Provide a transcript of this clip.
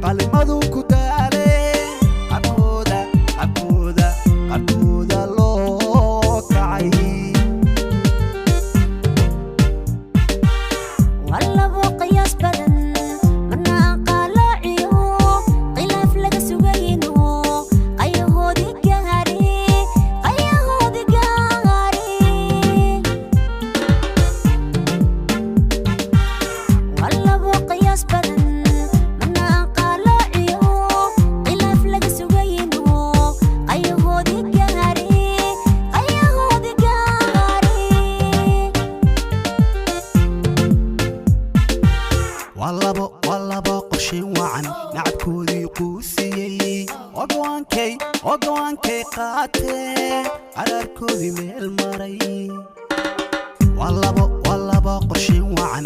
Qalimadu ku daaleen, qarkooda, qarkooda, qarkooda loo kacay. Waa labo qiyaas badan, marna qaaloocio khilaaf laga sugayno, qayahoodi gaari, qayahoodi gaari. Waa labo qiyaas badan, marna qaaloocio khilaaf laga sugayno, qayahoodi gaari, qayahoodi gaari. Waa labo, waa labo qorshe wacan, nacabkoodii quusiyey oo go'aankay, oo go'aankay qaateen qaraarkoodii meel maray. Waa labo, waa labo qorshe wacan.